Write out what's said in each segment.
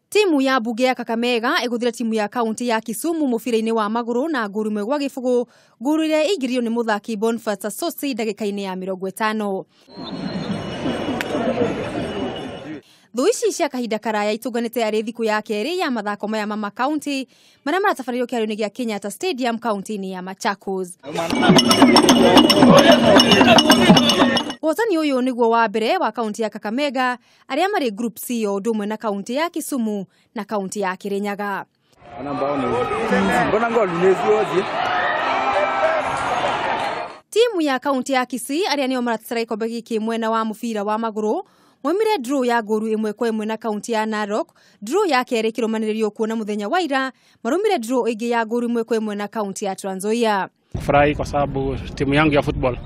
Timu ya mbunge ya Kakamega ĩgũthire timu ya kaunti ya Kisumu mũbira-inĩ wa magũrũ na ngũru ĩmwe gwa gĩbũgũ, ngũru ĩrĩa ĩingĩririo nĩ mũthaki Boniface Asosi ndagĩka-inĩ ya 50. Thũ ici cia kahinda karaya itũnganĩte arĩ thikũ ya kerĩ ya mathako maya ma makaunti marĩa maratabanĩrio kĩharo-inĩ gĩa Kenyatta Stadium kaunti-inĩ ya Machakos. Ũhotani ũyũ nĩguo wa mbere wa kaunti ya Kakamega arĩa marĩ Group C o ũndũ ũmwe na kaunti ya Kisumu na kaunti ya Kirinyaga. Timu ya kaunti ya Kisii arĩa nĩo maratetera gĩkombe gĩkĩ mwena wa mũbira wa magũrũ moimire draw ya ngũru 1-1 na kaunti ya Narok, draw ya kerĩ ĩkĩrũmanĩrĩrio kuona mũthenya wa ira marumire draw ĩngĩ ya ngũru 1-1 na kaunti ya Trans Nzoia. Furahi kwa sababu timu yangu ya football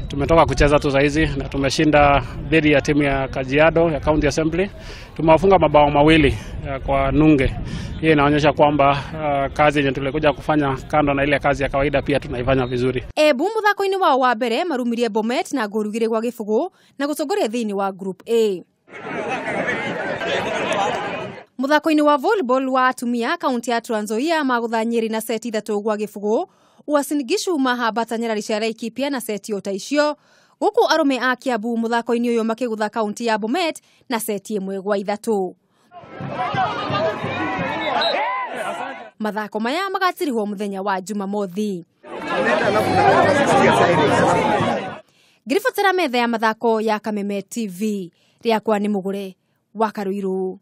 tumetoka kucheza tu saizi na tumeshinda dhidi ya timu ya Kajiado ya County Assembly. Tumewafunga mabao 2 kwa nunge. Hii inaonyesha kwamba kazi yenye tulikuja kufanya kando na ile kazi ya kawaida pia tunaifanya vizuri. Embu muthako-inĩ wao wa mbere marumirie Bomet na ngũru 2 gwa gĩbũgũ na gũtongoria thĩinĩ wa Group A. Muthako-inĩ wa volleyball wa atumia kaunti ya Trans Nzoia magũtha Nyeri na seti 3 gwa gĩbũgũ. Uasin Gishu mahambata nyarari cia Laikipia na seti o ta icio, gũkũ arũme a Kiambu mũthako-inĩ ũyũ makĩgũtha kaunti ya Bomet na seti 1 gwa 3. Mathako maya magatirihwo mũthenya wa Jumamothi. Ngĩribotera metha ya mathako ya Kameme TV, rĩakwa nĩ Mũgũre wa Karũirũ.